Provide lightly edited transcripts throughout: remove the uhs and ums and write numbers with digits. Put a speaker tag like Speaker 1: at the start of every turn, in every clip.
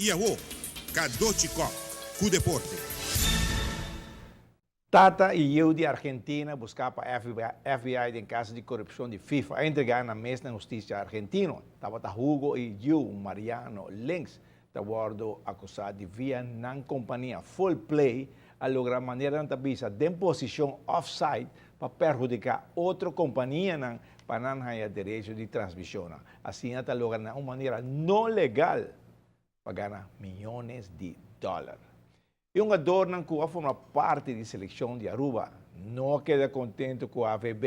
Speaker 1: Y awo, Cadochi Kock cu deporte.
Speaker 2: Tata y yiu di Argentina busca pa FBI den caso di corupcion di FIFA a entrega nan mes na husticia Argentino. Tabata Hugo y yiu Mariano Links ta wordo acusa di via nan compania Full Play a logra manera nan ta bisa den posicion offside pa perhudica otro companianan pa nan haya derecho di transmisionnan. Asina ta logra na un manera no legal pa gana miyones di dollar. E hungadornan cu a forma parti di seleccion di Aruba no a keda contento cu AVB.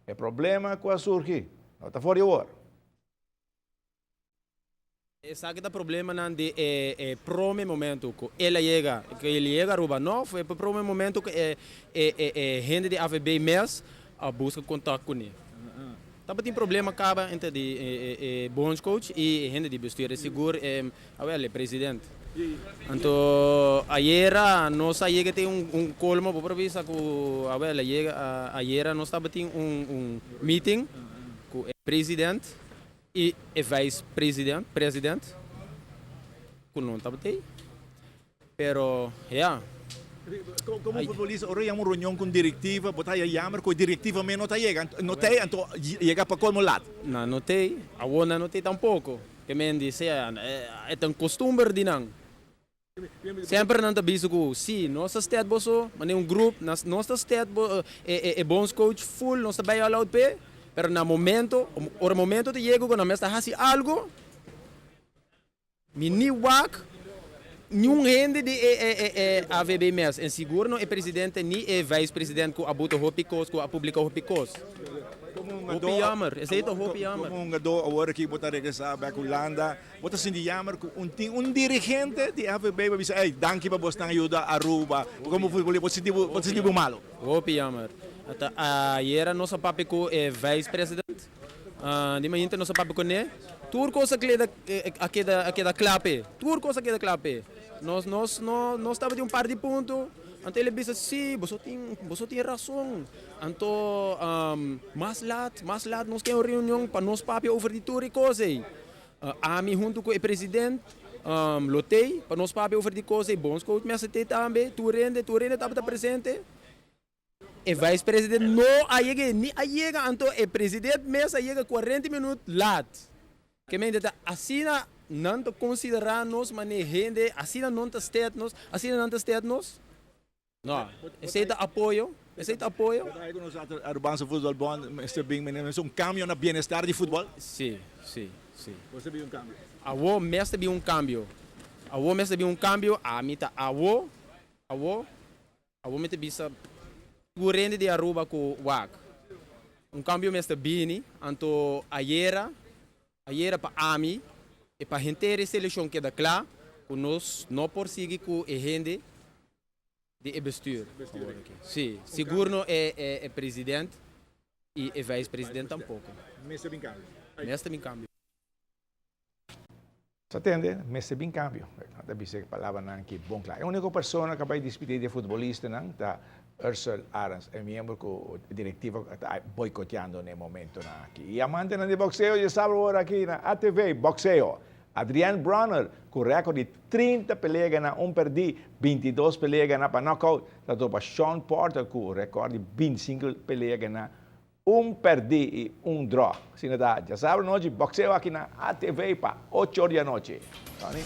Speaker 2: E problema cu a surgi no ta for di awor.
Speaker 3: Esaki ta problemanan di e e prome momento cu el a yega, cu el yega Aruba. No fue e prome momento cu e e e hende di AVB mes a busca contact cune. Tabatin problema caba entre di e e bondscoach y e hende di bestuur, e sigur e awel e president. Anto ayera nos a yega tin un un colmo bo por bisa cu awel a yega ayera nos tabatin un un meeting cu e president y e vice president president cu no tabatey. Pero ya.
Speaker 4: Como futbolista ora yama un reunion cu un directiva bo ta haya yamer cu e directiva mes no ta yega no tey anto yega pa colmo laat.
Speaker 3: Nan no tey, awor nan no tey tampoco. Ke men di sea e ta un costumber di nan. Semper nan ta bisa cu si nos ta stet boso manera un groep nos ta stet bo e bondscoach full nos ta bay all out p'e pero na momento ora momento ta yega cu nan mes ta haci algo. Mi ni wak niun hende di e AVB mes, en sigur no e presidente ni e vice president ku a buta hopi kos, ku a publika hopi kos. Hopi jammer, esei ta hopi jammer.
Speaker 4: Komo hungadó awor aki bo ta regresá bek Hulanda, bo ta sinti jammer ku un tin un dirigente di AVB pa bisa ey danki pa bosnan yuda Aruba, komo futbolista bo sinti bo ta sinti bo malo?
Speaker 3: Hopi jammer. Ata ayera nos a papia ku e vice president. Di mainta nos a papia kuné. Tur kos a keda a keda a keda kla p'e. Tur kos a keda kla p'e. Nos nos no nos tabatin un par di punto, anto el a bisa, Sí, boso tin boso tin rason. Anto mas lat mas lat nos tin un reunion pa nos papia over di tur e kos ei. Ami huntu ku e president lo t'ei pa nos papia over di kos ei. Bondscoach mester t'ei tambe. Tur hende tur hende tabata presente. E vice president no a yega ni a yega anto e president mes a yega cuarenta minuut laat. Ke mente ta asina nan ta considera nos mane hende asina non ta stet nos asina nan ta stet nos? No, esey ta apoyo, esey ta apoyo.
Speaker 4: Bo ta ku nos Arubaanse Voetbal Bond mester bin mester un cambio na bienestar di futbol?
Speaker 3: Si, si, si.
Speaker 4: Bo mester bin un cambio?
Speaker 3: Awo mester bin un cambio, awo mester bin un cambio, ami ta awo, awo. Awor mi ta bisa tur hende di Aruba ku wak un kambio mester bini, anto ayera, ayera pa ami i pa henter e selekshon keda kla ku nos no por sigui ku e hende di e bestuur awor aki. Si, sigur no e e president i e vice president tampoko.
Speaker 4: Mester bin kambio.
Speaker 3: Mester bin kambio.
Speaker 2: Sa tende, mester bin cambio. Nan ta bisa e palabranan aki bon cla. E unico persona cu a bay dispidi di e futbolistanan ta Ursel Arends, e miembro cu e directiva ta boicoteando na e momentonan aki. Y amantenan di boxeo ya sabi awor aki na ATV, Boxeo. Adrian Broner cu record di 30 pelea gana, un perdi, 22 pelea gana pa knockout, ta topa Shawn Porter cu record di 25 pelea gana, Un pèrdí i un drò. Asina ta djasabra nochi, bòkseo aki na ATV pa ocho or di anochi. Tony.